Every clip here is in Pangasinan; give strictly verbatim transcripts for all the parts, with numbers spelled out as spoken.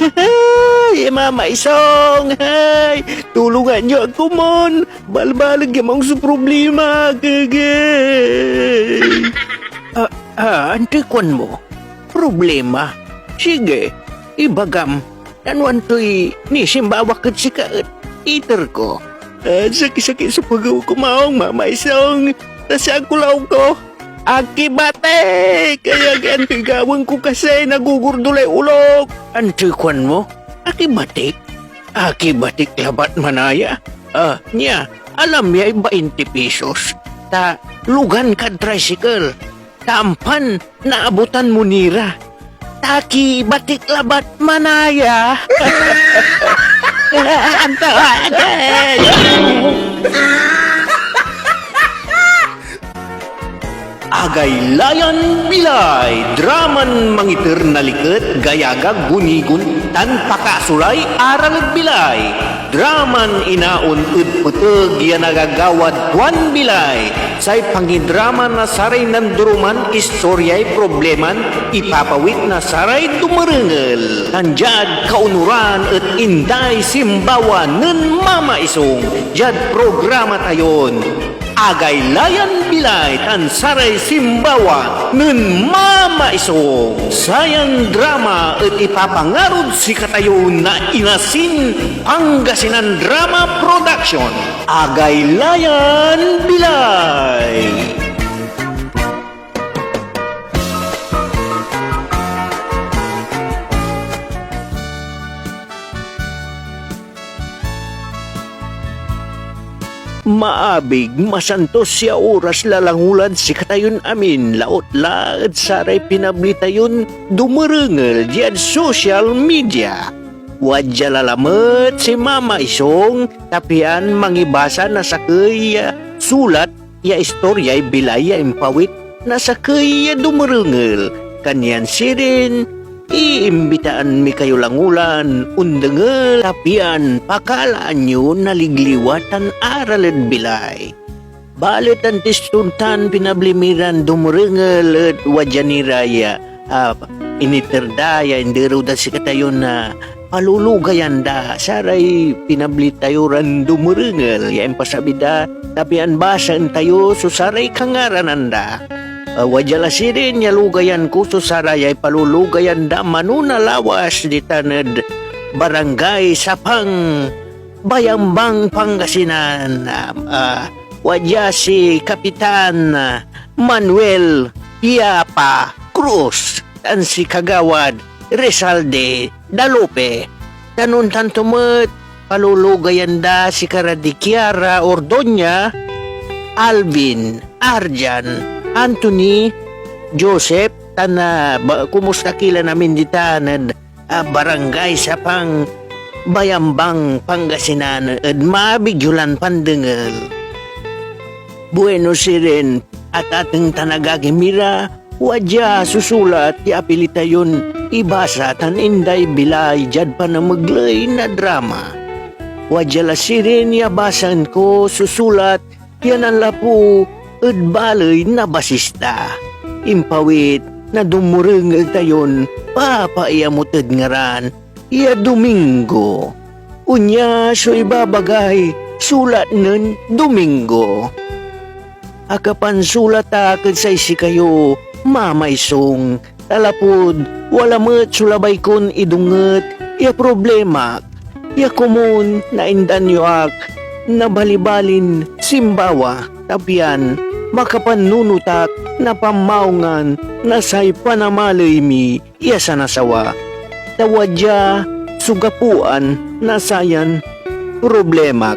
Hay, Mama Isong, hay! Tulungan yo ak komon! Balbaleg ya maong so problemak, agay! Ah, ah, antoy kuan mo? Problema? Sige, ibagam, tan no antoy nisimbawak ed sika et iter ko. Ah, sakisakit so pagew ko, maong, Mama Isong, ta si akulaw ko. Akibatik! Kaya antoy gawaen ko kasi, nagugurdulay olok. Antoy kuan mo? Akibatik? Akibatik labat manaya? Ah, nia, alam yay bainti pesos. Ta lugan kad tricycle. Ta ompan naabutan mo ni ra. Ta akibatik labat manaya. Agaylayan Bilay, draman mangiter na liket, gayagag gunigon, tan pakaasolay aral ed bilay. Draman inaon ed peteg ya nagagawad tuan bilay. Say pangidrama na saray nandoroman istoryay probleman ipapawit na saray dumerengel. Tan diad kaunoran et inday simbawa nen Mama Isong diad programa tayon Agaylayan Bilay tan saray simbawa nen Mama Isong. Sayan drama et ipapangarod sikatayo na Inasin Pangasinan Drama Production. Agaylayan Bilay. Maabig, masantos ya oras la langolad sikatayon amin, laut la ed saray pinabli tayon dumerengel diad social media. Wadia la lamet si Mama Isong, ta pian mangibasa na sakey ya sulat ya istoryay bilay ya impawit na sakey ya dumerengel. Kanyan sirin, iimbitaan mi kayo langolan ondengel, ta pian pakaalaan yo na ligliwa tan aral ed bilay. Balet antis ontan pinabli mi ran dumerengel et wadia ni ra ya, ah, initer da ya inderew dad sikatayon, ah, palulugayan da saray pinabli tayo ran dumerengel ya impasabi da, ta pian basaen tayo so saray kangaranan da. Ah, wadia la sirin ya lugayan ko so sarayay palulugayan da manona lawas ditan ed Barangay Sapang, Bayambang, Pangasinan. Ah, ah, wadia si Kapitan, ah, Manuel Piapa Cruz tan si Kagawad Rizalde Dalope. Tan ontan to met, palulugayan da sikara di Kiara Ordoña, Alvin, Arjan, Anthony, Joseph, tan, ah, ba-, kumusta ki lan amin ditan ed, ah, Barangay Sapang, Bayambang, Pangasinan, ed maabig yo lan pandengel. Bueno sirin, atateng tan agagi mi ra, wadia so sulat ya apili tayon ibasa tan inday bilay diad panamegley na drama. Wadia la sirin ya basaen ko so sulat ya nanlapu ed baley na basista. Impawit na dumerengel tayon papaiamot ed ngaran ya Domingo. Onia so ibabagay sulat nen Domingo. Akapansulat ak ed say sikayo, Mama Isong, ta lapud wala met so labay kon idonget ya problemak, ya komun naindan yo ak na balibalin simbawa, ta pian makapannunot ak na pamaungan na say panamaley mi ya sanasawa, ta wadia so gapoan na sayan problemak.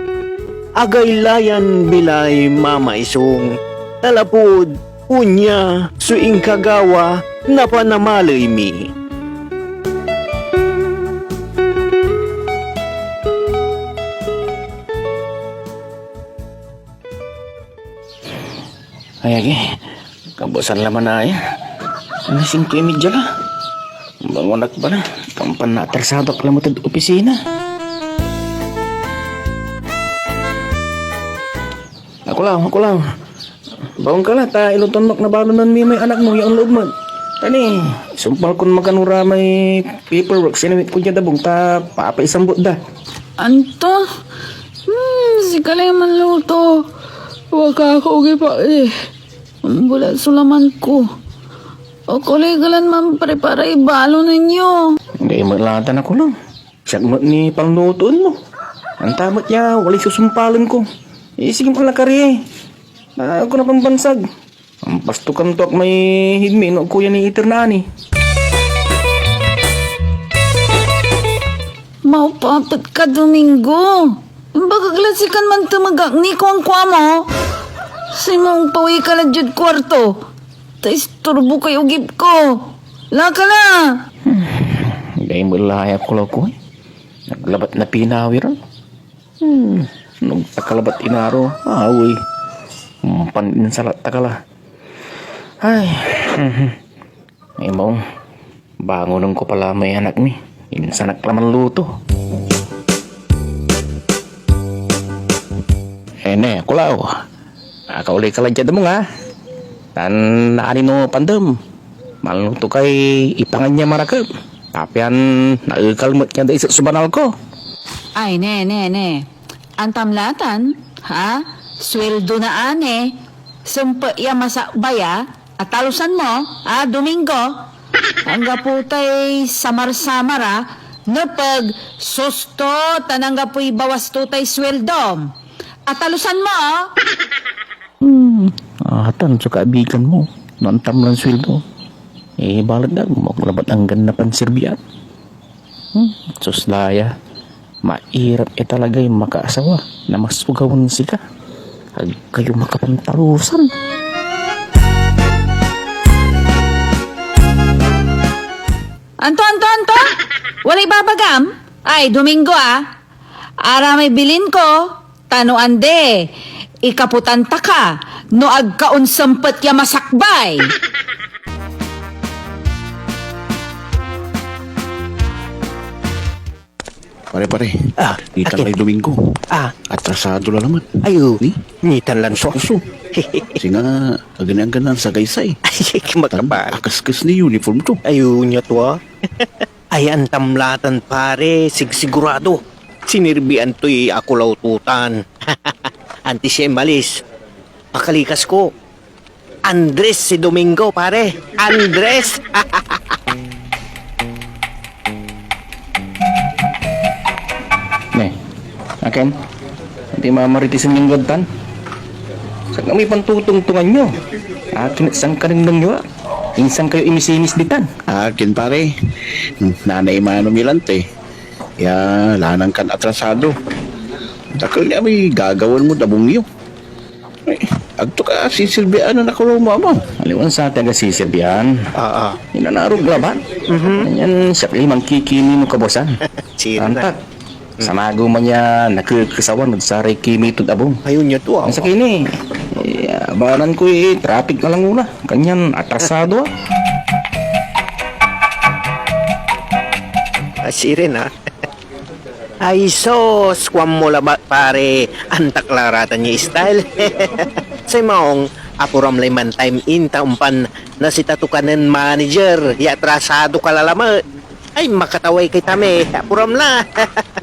Agaylayan bilay, Mama Isong, ta lapud onia so inkagawa na panamaley mi. Ay, agi. Kabuasan la manaya. Alas singko y media la. Bangon ak bala. Kampan naatarsado ak lamet ed opisina. Akulaw, akulaw. Bangon ka la, ta iluton mo ak na balonan mi may anak mo ya onloob met. Tani, sumpal kon magano ra may paperwork, sinawit ko diad abung ta papaisambut da. Anto? Hmm, sika lay manluto. Waka ko, ogi pa, eh. Ambelat so laman ko. Akolay ka lan manpreparay balo ninyo. Gay met la tan ako lang. Siak met ni panlutoen mo. Anta met ya walay susumpalen ko. Eh, sige mo la kari. Ah, ako na pambansag. Ampastokan to ak may hidmi no kuya ni iter na ani. Maupapet ka, Domingo. Imbagak la sikan mantemeg ak ni kuankuamo. Say maong paway ka la diad kuarto. Ta istorbo kay ogip ko. Laka la! Hmm, gay melaya ko la ko, eh. Naglabat na pinawiran. Hmm, nagtakalabat inaro. Awey. Umpan insalat ta ka la. Ay, mhm. Ay, maong. Bangonen ko pala may anak mi. Insan ak la manluto. Eh, ne, kulaw. Akaulay ka la diad abung, a. Tan naani no pandem. Manluto kay ipangan ya marakep. Ta pian naekal met ya daiset so banal ko. Ay, ne, ne, ne. Antam la tan, ha? Sueldo na ani. Sempet ya masakbay, a. Atalusan mo, a, Domingo. Anggapo tay samar-samar, a. Nepeg, susto, tan anggapoy bawas to tay sueldom. Atalusan mo, Hmm, atan so kaabigan mo. No antam lan sueldo. Eh, balet agmo ak labat anggan napansirbian. Hmm, sus la ya. Mairap ya talagay makaasawa na mas ogawen sika. Ag kayo makapantalusan. Anto, anto, anto? Walay babagam? Ay, Domingo, a. Aramay bilin ko, ta no andi, ikapotan ta ka no ag ka onsempet ya masakbay. Pare, pare. Ah, itan lay Domingo. Ah. Atrasado la lamet. Ay, o. Ni? Nitan lan suakso. Singa, aganian ka nan sagaysay. Ay, makapal. Akaskes ni uniform to. Ay, o, nia tua. Ay, antam la tan, pare, sigsigurado. Sinirbian toy akulaw to tan. Antis ya inmalis, pakalikas ko, Andres si Domingo, pare. Andres! Ne, akin? Andi mamaritisan yung gadtan? Saka may pantutungtungan nyo. Akin et sankanengneng yo, a? Insan kayo imisimis ditan? Akin, pare. Nanay mano mi lan te. Ya, lanang kan atrasado. Dakel ni amay gagawaen mod abung yo. Ay, agto ka sisilbian na nakulaw mo, amo. Aliwan sa taga sisilbian. Ah, ah. Inanarog labat. Mhm. Yan, siak lay mankikimi no kabuasan. Sige na. Antak. Sanagew man ya nakekesawan ed saray kimi tod abung. Ayun ya to, ah. Ang sakey ni, eh, abanan ko, eh, traffic na lang una. Kanyan atrasado, ah. Ah, sirin, ah. Ay, sos, kuan mo labat, pare. Antak la ratan ya style. Say maong, apuram lay man-time in ta ompan na sita to kanen manager, ya atrasado ka la lamet. Ay, makataway kay tami. Apuram la.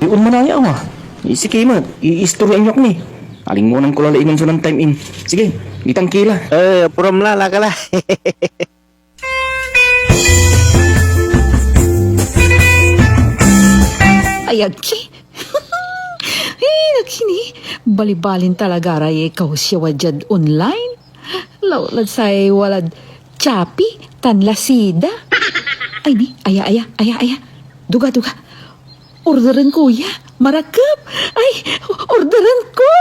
Di on manaya, awa. Isiki met, iistorya inyo ak ni. Alingwanan ko la la ingen so nan-time in. Sige, itang ki la. Eh, apuram la, laka la. Ay, agki. Ay, agki ni. Balibalin talaga ra ya ikausyawa diad online. Lautlad say walad Shopee tan Lazada. Ay, ni, aya, aya, aya, aya. Duga, duga. Orderen ko ya. Marakep. Ay, orderen ko.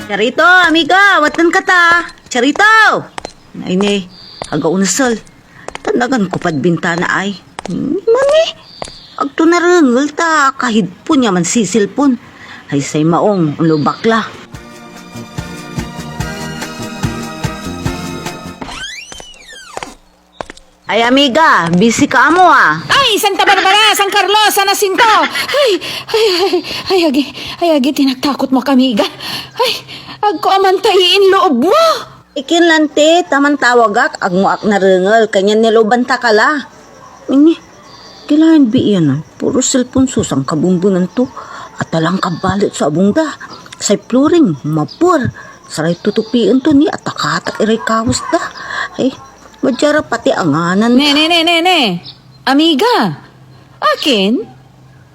Charito, amiga, watan ka ta. Charito! Ay, ni, aga onesel. Tanagan ko pad bintana ay. Hmm, mani, agto narengel ta kahidpon ya mansisilpon. Ay, say maong, onlubak la. Ay, amiga, busy ka amo, ah. Ay, Santa Barbara, San Carlos, San Jacinto. Ay, ay, ay, ay, agi, ay, agi, tinaktakot mo ak, amiga. Ay, Agko amanta iin loob mo. Ikin lanti, ta mantawag ak, agmo ak narengel, kanyan nilooban ta ka la. Ini, kailangan bii yan, ah. Puro cellphone so sankabembenan to. Atalang kabalet so abung da. Say flooring, mapor. Saray tutupien to ni atakatak iray kawes da. Ay, madya ra pati anganan. Ne, ne, ne, ne, ne. Amiga, akin?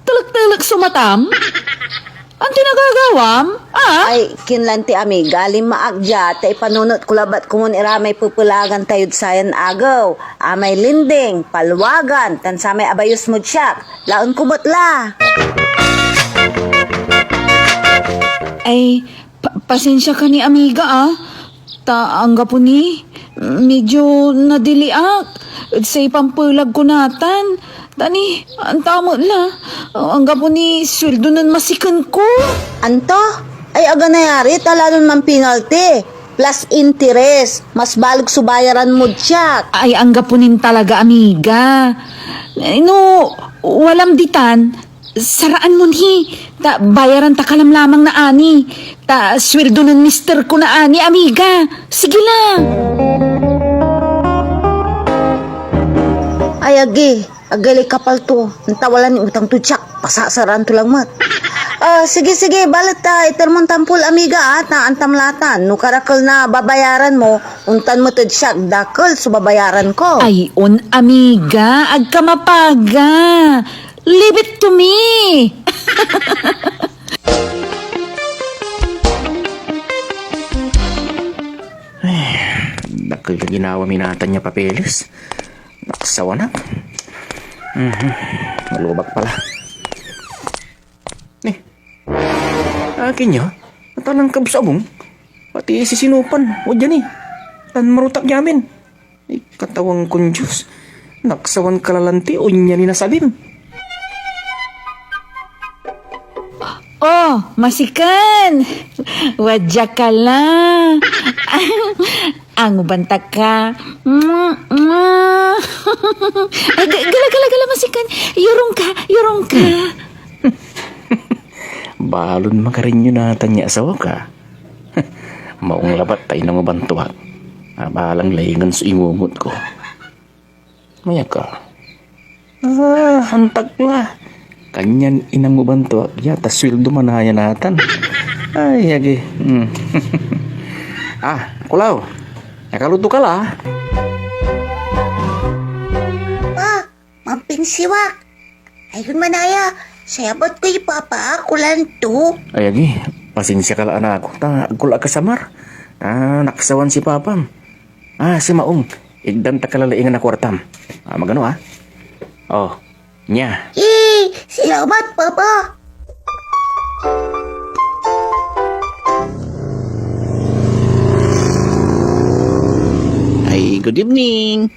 Telek-telek so matam? Antoy nagagawam? Ah? Ay, kinlanti amiga, linma ak dia, ta ipanunot ko labat komun iramay pepelagan tayod sayan agew. Amay linding, palwagan, tan samay abayes mod siak. Laen ko met la. Ay, pa- pasensya ka ni amiga, ah. Ta anggapo ni, medyo nadili ak ed say pampelag ko natan. Ta ni, antamot la, anggapo ni sueldo nen masiken ko. Anto? Ay, aga nayari ta lalon manpinalti. Plus interes, mas baleg so bayaran mod siak. Ay, anggapo nin talaga, amiga. Ay, no, walam ditan, saraan mon hi, ta bayaran ta ka lamlamang na ani, ta sueldo nen mister ko na ani, amiga. Sige la. Ay, agi, agay lay kapal to. Anta wala ni utang to, Jack. Pasasaraan to lang met. Ah, sige, sige, balet ta iter mon tampol, amiga, ah, ta antam latan. No karakel na babayaran mo, ontan met ed siak, dakel so babayaran ko. Ay, on, amiga, ag ka mapaga. Leave it to me! Ay, dakel ya ginawa mi natan ya papeles. Naksawan ak. Mhm. Malubak pala. Ni, akin ya? Natalang kabsabong. Pati sisinupan, wadya ni. Tan marutak ya amin. Ay, Katawan kon Diyos, naksawan ka la lanti onya ni nasabim. Oh, masiken! Wadya ka la. Anguban ta ka. Ay, ga- gala, gala, gala, masiken. Yorong ka, yorong ka. Balon makarinyo natan ya asawa ka. Maong labat ta inanguban to ak. Abalang laingen so ingungot ko. Maya ka. Ah, antak la. Kanyan inanguban to ak ya ta sueldo manaya natan. Ay, agi. Hmm. Ah, Kulaw. Nakaluto ka la? Ah, mampinsiwak. Ayun manaya, say abat koy papa, kulanto. Ay, agi, pasensia ka la, anak ko, ta agko la akasamar. Ah, naksawan si papam. Ah, si Maong, igdan ta ka la laingan a kuartam. Ah, magano, ah? Oh, nia. Eh, salamat, papa. Ay, good evening.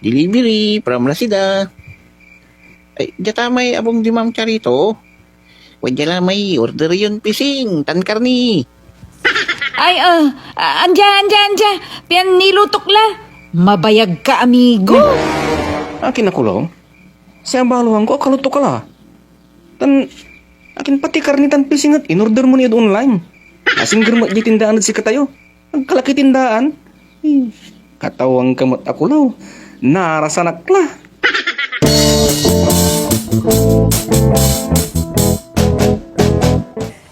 Delivery from Lazada. Ay, dia ta may abung di Ma'am Charito. Wadya la may order yon pising tan karni. Ay, ah, ah, andia, andia, andia. Pian nilutok la. Mabayag ka, amigo. Akin a Kulaw? Say abaloan ko, akaluto ka la. Tan, akin pati karni tan pising et inorder mo ni ed online? Asingger met diay tindaan ed sikatayo. Agka la kitindaan. Hmm. Katawan ka met a Kulaw. Narasan ak la.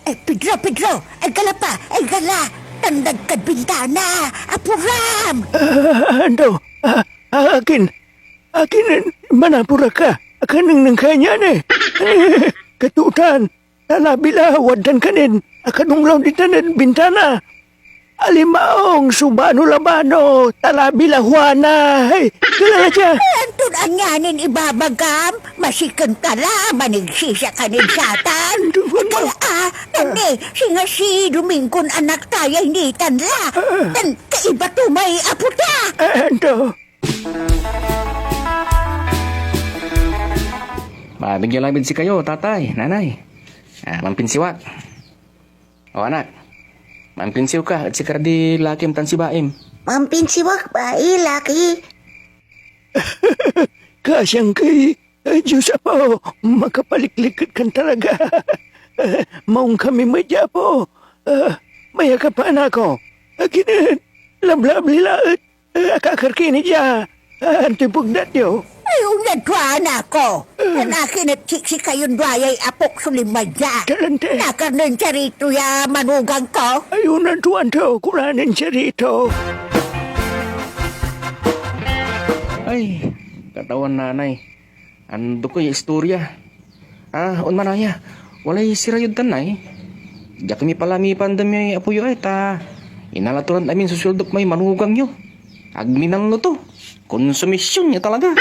Eh, Pedro, Pedro! Ay, gala pa! Ay, gala! Tandag kad bintana! Apuram! Ah, ano? Ah, ah, akin? Akin manapura ka? Akanengneng ka niyan, eh. Eh, katutan. Talabi la, wadtan ka nin akadonglaw ditan ed bintana. Alimaong so bano labano, talabi la, Juana. Hey, kilala siya. Anton ania nin ibabagam? Masiken ka la, manigsisia ka nin satan. Ando, Kala, ah, andi, singa si Dominggon anak ta yay nitan la. Ah. Tan kaiba to may apo ta. Ah, ando. Mabigyan lang ed sikayo, tatay, nanay. Ah, mampinsiwak. O, anak, mampinsiw ka ed sikara di lakim tan sibaim. Mampinsiwak, bai, laki. Kasian kay, ay, Diyos, Apo, makapalikliket kan talaga. Maong kami met, Apo. Ah, mayakapan ako. Akin et lablabli la et, eh, akakar ki ni dia. Ah, antoy pegdat yo? Ay, onyan tua, anak ko. Eh. Tan akin et siksikayon duayay apok so linma dia. Talante. Nakar nen Charito ya manugang ko. Ay, onan tuan to, kulanen Charito. Ay, Katawan, Nanay. Andokey ya istorya. Ah, on manaya, walay sira yod tan, Nay. Diak mi pala mipandem yay apo yo ay ta inala to ran amin so sueldok may manugang yo. Ag mi nanluto. Konsumision ya talaga.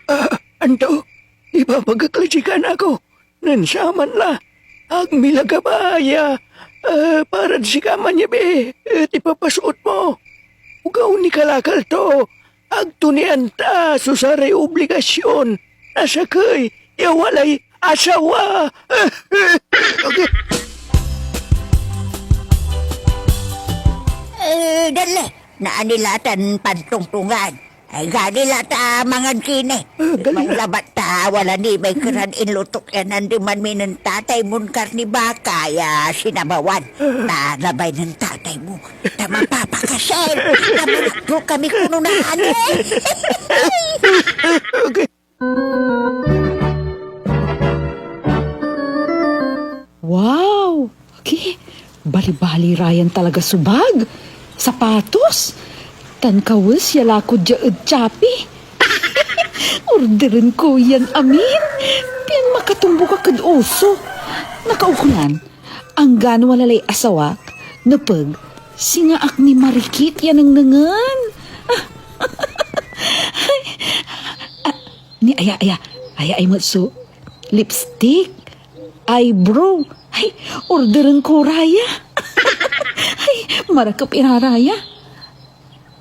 Ah, anto? Ibabagak lad sika, anak ko, nen saman la, ag mi la kabaya, ah, parad sika man ya bii et ipapasoot mo. Ogaw ni kalakal to, ag to ni anta so saray obligasyon na sakey ya walay asawa. Okay. Eh, dali, naani la tan pantongtongan. Ay, gali la ta mangan ki ni. Ah, gali la. Maung labat ta wala ni may keran inlutok ya nandeman mi nen tatay mon karni baka ya sinabawan. Ah. Ta labay nen tatay mo. Ta mapapakasal. Ta manakdul kami kono na ani. Okay. Wow! Agi, balibali ra yan talaga so bag, sapatos, tan kawes ya lako dia ed Shopee. Orderen ko yan amin, pian makatumbok ak ed uso. Nakaukolan, anggano wala lay asawak, nepeg, singa ak ni marikit ya nengnengen. Ay, ah, ni aya, aya, aya ay met so lipstick, eyebrow. Ay, orderen ko ra ya. Ay, marakep ira ra ya.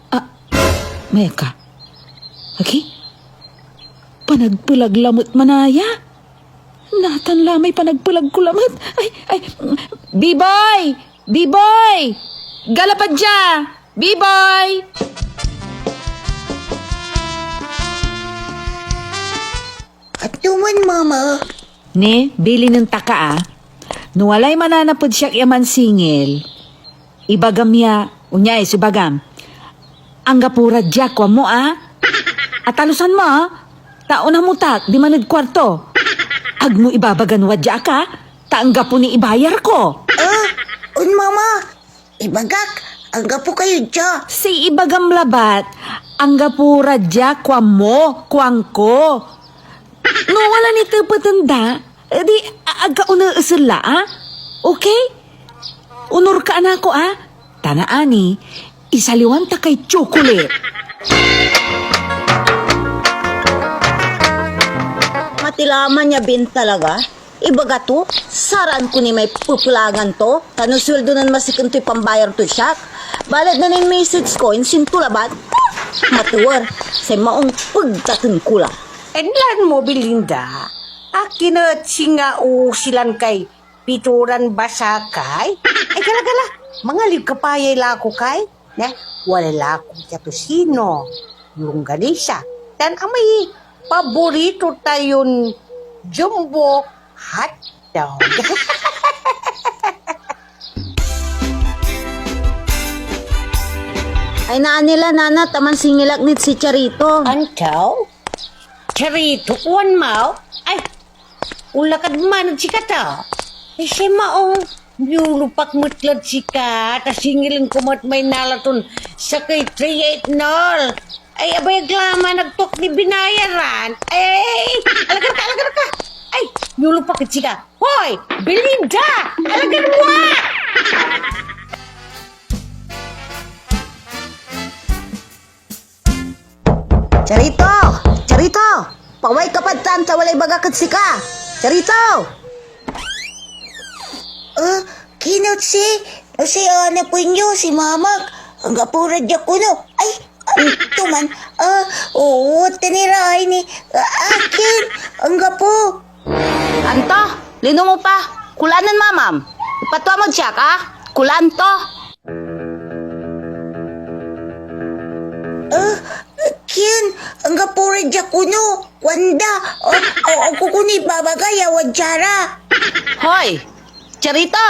Ah, mayat ka. Okay? Panagpelag lamet manaya. Natan la may panagpelag ko lamet. Ay, ay, Biboy! Biboy! Gala pa dia! Biboy! Atuman, Mama. Ne, bilinen ta ka, ah. No walay mananap ed siak ya mansingil, ibagam ya, onyay so ibagam, "Anggapo ra dia," kuan mo, ah. Atalusan mo, ah. Ta onamot ak diman ed kuarto. Ag mo ibabagan wadia ak, ah, ta anggapo ni ibayar ko. Ah, on, Mama. Ibagak, anggapo kayo dia. Say ibagam labat, "Anggapo ra dia," kuan mo, kuan ko. No wala ni tepeten da, edi a-, ag ka oneesel la, ah? Okay? Onor ka, anak ko, ah? Ta naani, isaliwan ta kay tsokolit. Matilaman ya bin talaga. Ibaga to, saraan ko ni may pepelangan to, ta no sueldo nen masiken toy pambayar tod siak. Balet nen inmessage ko, insinto labat, matuer, say maong pegtaten ko la. Enlan mo, Belinda, akin et singa o silan kay pituran basakay? Ay, gala, gala, mangaliw ka pa yay lako kay? Ne, wala lako ya tocino, longganisa, tan amay paborito tayon jumbo hotdog. Ay, naani la, Nana, ta mansingil ak nid si Charito. Anto? Charito, kuan mo? Ay, onla kad man ed sikato. Ay, say maong, niolupak met lad sika, ta singilen ko met may nala ton sakey three eight nol. Ay, abayag laman, agto ak ni binayaran. Ay, alagar ka, alagar ka. Ay, niolupak ed sika. Hoy, Belinda! Alagar mo ak! Charito! Charito! Paway ka pad tan ta walay bagak ed sika! Charito! Ah, kinot si, si anak ko inyo, si Mamak. Anggapo ra dia kono. Ay, anto man. Ah, oo, tiniray ni, ah, akin. Anggapo. Anto? Lino mo pa? Kulaan nen mamam. Ipatua mod siak, ah. Kulaan to. Ah, kien, anggapo ra dia kono, kuanda. Oh, oh, agko kono ibabaga ya wadia ra. Hoy, Charito!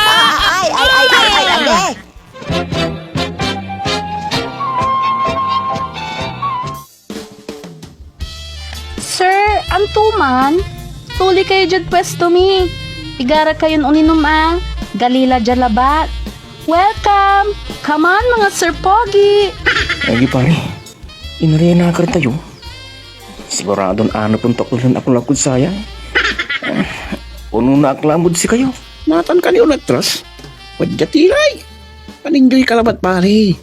Ay, ay, ay, ay, ay, ay, ay. Sir, anto man? Tuli kayo diad pwesto mi. Igara kayon oninom, a. Gali la dia labat. Welcome! Come on, mga Sir Pogi! Agi, pare. Inarian nakar tayo. Siguradon anapen to ak nen akulaw kod saya. Onona ak lamud sikayo. Natan ka ni onatras? Wadya ti lay. Paninjoy ka labat, pare.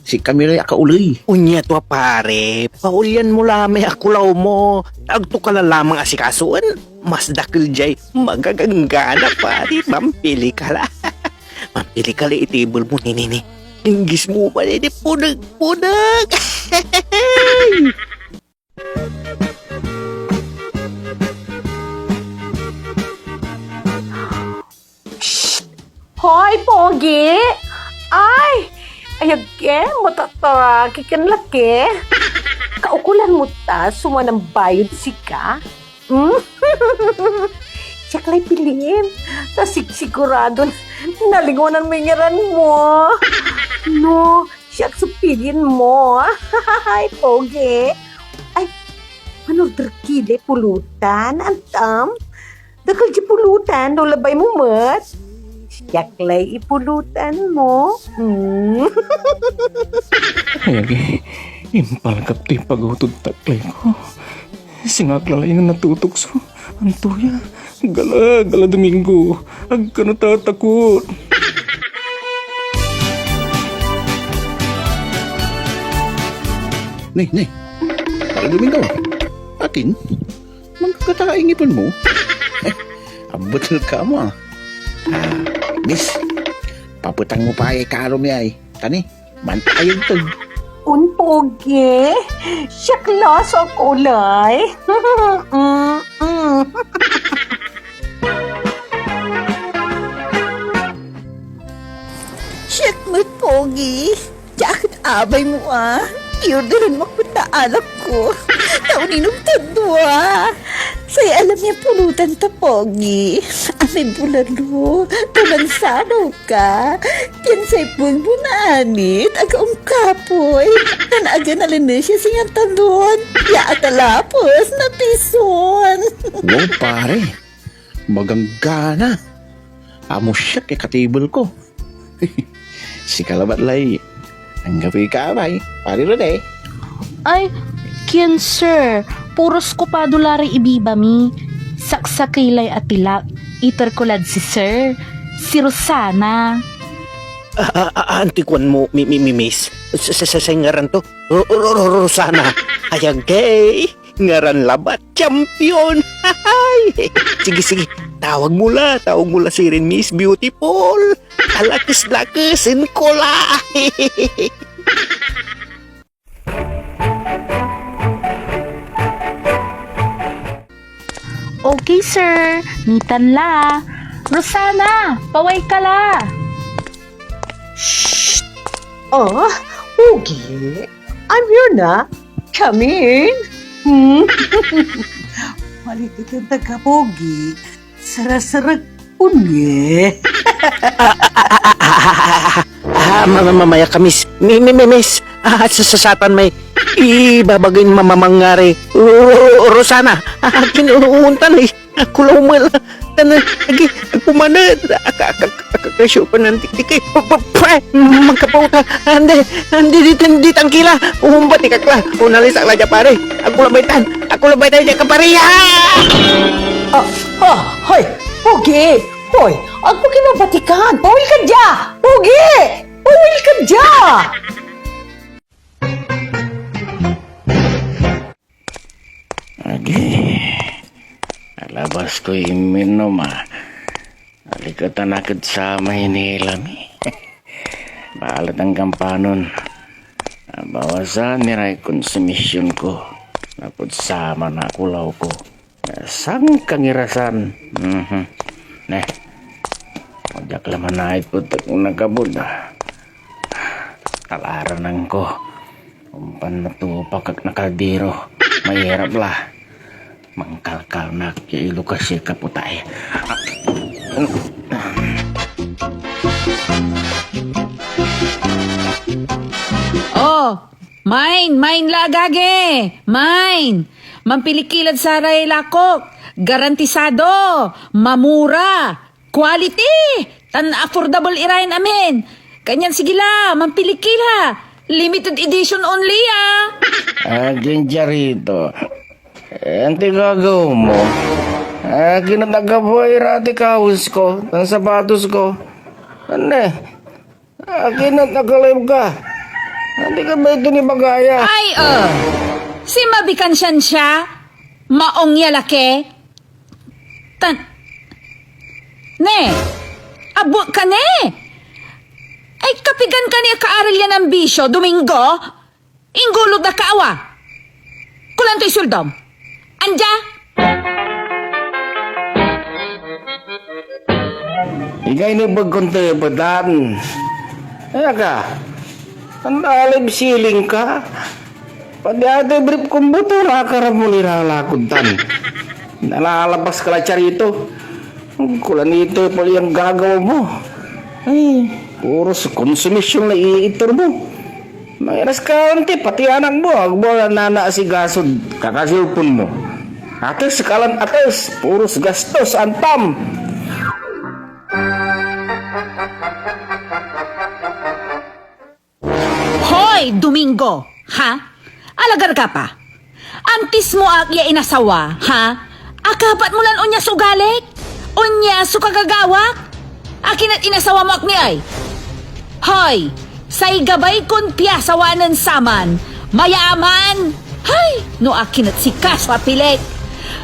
Sikami lay akaoley. Onia tua, pare. Paolyan mo la may akulaw mo. Agto ka la lamang asikasoen. Mas dakel diay magaganggana, pare. Mampili ka la. Mampili ka la itibel mo, ni, ni, ni. Inggis mo pa, ni, ni. Puneg, puneg. Hoy, Pogi! Ay! Ayag ke, matataraki ken laki. Kaukolan mo ta so manambayod sika? Hmm? Siak lay pilien. Ta sig-, siguradon nalingonan moy ngaran mo. No, siak so pilien mo. Ay, Pogi. Ay, manorder ki lay pulutan, antam? Dakel di pulutan, no labay mo met. Siak lay ipulutan mo. Mm. Ay, agi, impalkap to'y pagawtod taklay ko. Singa ak la lay nanatuktok so antoya. Gala, gala Domingo. Ag ka natatakot. Ni, ni. Pare Domingo. Akin? Magkakataing ipon mo? Abetel ka mo, ah. Ah, Miss, papetang mo pa ay karo mi ay. Tani, mantayen to. Un, Pogi. Siak la so akulay. Mm-mm. Siak met, Pogi. Diak et abay mo, ah. Iorderan mo ak met na alak ko. Ta oninom ta dua. Say alam ya pulutan ta, Pogi. Amay bulalo. Ta mansaraw ka. Pian say punpun na anit, aga onkapoy. Tan aga nalenes ya singa talon. Ya atalapes na pison. Wow, pare. Maganggana. Amo siak ya katibel ko. Sika labat lay anggapoy kaabay, Pare Rene. Ay, kien sir, puros kupado la ray ibiba mi. Saksakey lay atilak, iter ko lad si sir, si Rosana. Ah, ah, ah, anti kuan mo, mi, mi, mi, miss. Sa, sa, sa, say ngaran to? Ro, ro, ro, Rosana. Ayagey. Ngaran labat, champion! Sige, sige, tawag mo la, tawag mo la sirin Miss Beautiful! Alakes-lakesen ko la! Okay, sir. Nitan la. Rosana, paway ka la. Shh! Oh, Pogi, I'm here na. Come in. Hmm? Maliket yung taga-Pogi. Sarasarag unye. Ah, ma, ma, mamaya ka, miss. Mi, mi, mi, miss. Ah, sa, sa satan may ibabagin mamamangari. Ro-, Ro-, Rosana, ah, kinuuntan eh. Ako la umel. Tan, agi, agpumanet. Aka, aka, aka, aka, show pa ng tiktik eh. Pa, pa, pa, magkapauta. Ande, ande, di, di, di, tangkila. Umbat, ikak la. Unalis ak la dya, pare. Ako la baitan. Ako la baitan dya, kapare. Ah! Ah, ah, hoy, Pogi! Hoy, agmo kinabatikan! Pawil ka dya! Pogi! Pawil ka dya! Agi, alabas koy iminom, ah. Aliketan ak ed samay nila mi. Balet anggan panon, nabawasan ni ray konsumisyon ko lapud saman a akulaw ko. Sankangirasan. Mhm. Ne. Diak la manayet ko tek nakabud, ah. Talaranan ko. Ompan natupak ak na kaldero. Mairap la. Mangkalkal na ak ya ilukas ya kaputay. Oh, main, main la agagi! Main! Mampili ki lad saray lakok. Garantisado! Mamura! Quality! Tan affordable irayan amin. Kanyan sige la, mampili ki la. Limited edition only, ah. Akin dia rito. Eh, anti gagawa mo? Akin at nagkabuhay ira ti kawis ko, tan sapatos ko. Ane? Akin at nakalib ka. Anti ka ba ito ni Bagaya? Ay, uh, si mabikan siya siya? Maong ya laki? Tan, ne, abo ka ne? Ay, kapigan ka ni akaaral yan ambisyo, Domingo? Inggolo da ka awa. Kulantoy suldom. Anja? Igay ni bagkon tepetan. Aya ka, an-alive ceiling ka. Pati atay brief kon buto, nakaram mo ni lalakod tan. Nalalapas ka la, Charito. Kulanito pala yung gagawa mo. Ay, puros konsumisyon na iiter mo. Mangiras ka, anti, pati anak mo, agmo la nanaasigasod kakaselpon mo. Ates ka lan ates, puros gastos, antam. Hoy, Domingo! Ha? Alagar ka pa? Antis mo ak ya inasawa, ha? Akabat mo lan onya so ugalik? Onya so kagagawak? Akin et inasawa mo ak ni ay? Hoy, say gabay kon piasawa nen saman, mayaman! Hay, no akin et sika so apilik!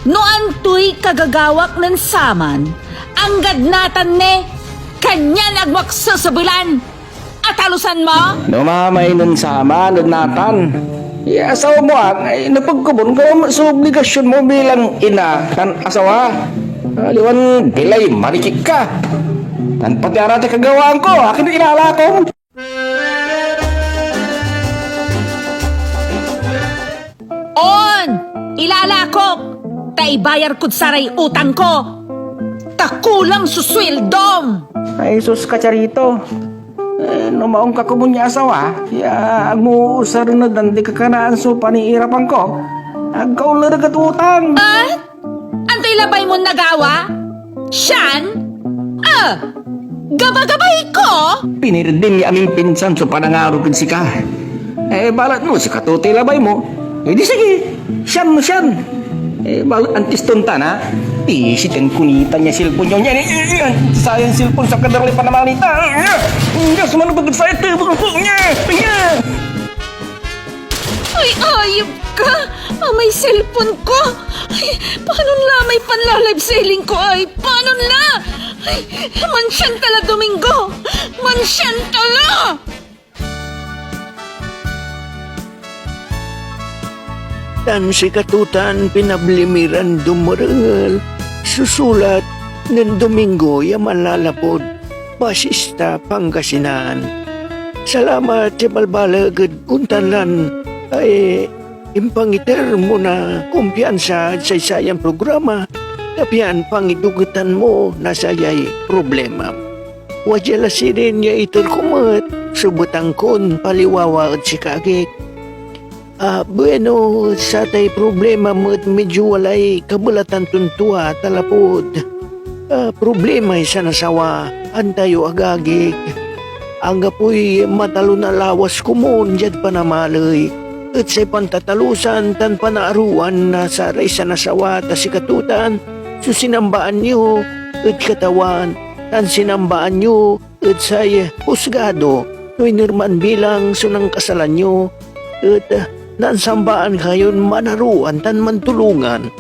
No antoy kagagawak nen saman, anggad natan ni, kanyan agmo ak sesebelan! Atalusan mo? No mamay nen saman ed natan ya asawa mo ak, ay nepeg komun gawam so obligasyon mo bilang ina tan asawa. Aliwan bilay marikit ka. Tan pati ara tay kagawaan ko, akin et ilalakom. On! Ilalakok! Ta ibayar kod saray utang ko! Ta kulang so sueldom! Ay, sus ka, Charito. Eh, no maong ka komun ya asawa, ya agmo usaren ed andi kakanaan so paniirapan ko, ag ka onlereg ed utang. Ah? Antoy labay mon nagawa? Sian? Ah! Gabagabay ko? Pinirdim ya amin pinsan so panangarok ed sika. Eh, balet no sikato tay labay mo, eh, di sige, sian no sian. Eh, balet antis ton tan, ha? Isiten ko nitan ya cellphone yo. Yan, yan, yan. Sayan cellphone sa kadarli panamalita. Diyos, manupag sa ito, bukbuk niya. Yan. Ay, ayep ka! Amay cellphone ko! Ay, panon la may panla-live selling ko ay? Panon la? Ay, mansian ta la, Domingo! Mansian ta la! Tan sikato tan pinabli mi ran dumerengel so sulat nen Domingo ya manlalapud Basista, Pangasinan. Salamat ya balbaleg ed ontan lan, ay, impangiter mo na kumpiyansa ed say sayan programa, ta pian pangidogetan mo na sayay problemam. Wadia la sirin ya iter ko met so betang kon paliwawa ed sika, agik. Ah, bueno, satay problema met medyo walay kabelatan ton tua, ta lapud, ah, problemay sanasawa, antayo, agagik. Anggapoy matalon a lawas komun diad panamaley, et say pantatalusan tan panaaroan na saray sanasawa ta sikato tan so sinambaan yo ed Katawan, tan sinambaan yo ed say husgado no inerman bilang so nankasalan yo, et nansambaan kayon manaroan tan mantulongan.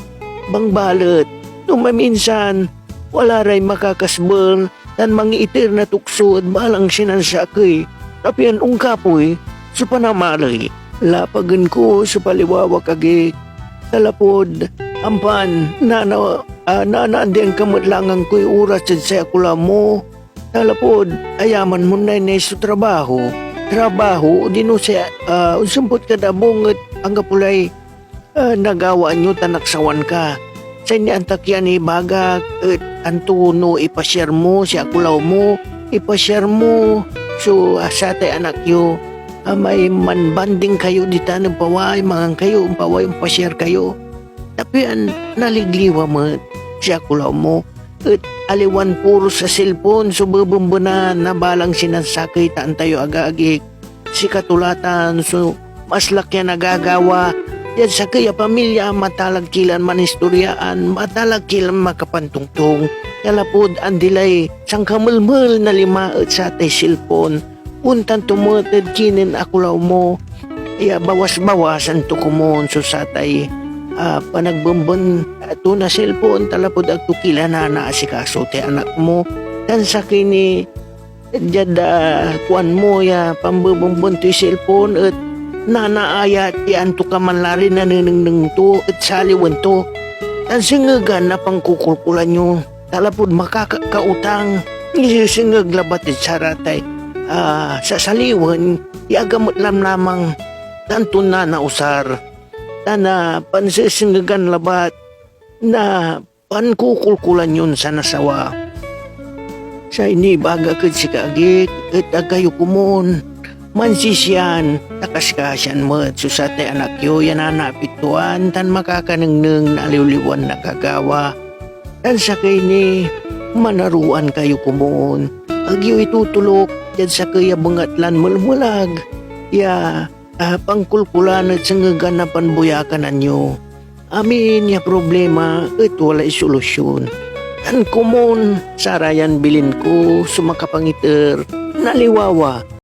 Bangbalet, no maminsan, wala ray makakasbel tan mangiiter na tukso ed balang sinansakey, ta pian ongkapoy so panamaley. Lapagen ko so paliwawak, agik, ta lapud ampan nana-, ah, nanaandian ka met la angkoy oras ed say akulaw mo, ta lapud ayaman mon naynay so trabaho, trabaho, odino say, ah, onsempet kad abung et anggapo lay, ah, nagawaan yo tan naksawan ka. Say niantak ya nibagak et anto no ipasiar mo si akulaw mo, ipasiar mo so, ah, satay anak yo, ah, may manbanding kayo ditan, ompaway mangan kayo, ompaway ompasiar kayo. Ta pian naligliwa met si akulaw mo, et aliwan puros a cellphone so bebembenan na balang sinansakey ta antayo, agagik. Sikato la tan so maslak ya nagagawa diad sakey a pamilya, matalag ki lan manistoryaan, matalag ki lan makapantongtong, ya lapud andi lay sankamelmel na lima ed satay cellphone. Ontan to met ed kinen akulaw mo ya bawas-bawasan to komun so satay, ah, panagbemben to na cellphone, ta lapud ag to ki la nanaasikaso tay anak mo, tan sakey ni diad, ah, kuan mo ya pambebemben toy cellphone et nanaayat ya antokaman la ray nanenengneng to et saliwen to, tan sengegan na pankukulkulan yo. ta lapud makakakautang, nisesengeg labat ed saratay, ah, sasaliwen ya ag met lamlamang tan ton nanausar, tan, ah, pansesengegan labat na pankukulkulan yon sanasawa. Say nibagak ed sika, agik, et ag kayo komun mansisian, ta kaskasian met so satay anak yo ya nanaapektuan tan makakanengneng na aliwliwan na gagawa. Tan sakey ni, manaroan kayo komun. Ag yo itotoluk diad sakey a bengatlan melmelag ya, ah, pankulkulan ed sengegan na panboyakanan yo. Amin ya problema et walay solusyon. Tan komun, sarayan bilin ko so makapangiter na liwawa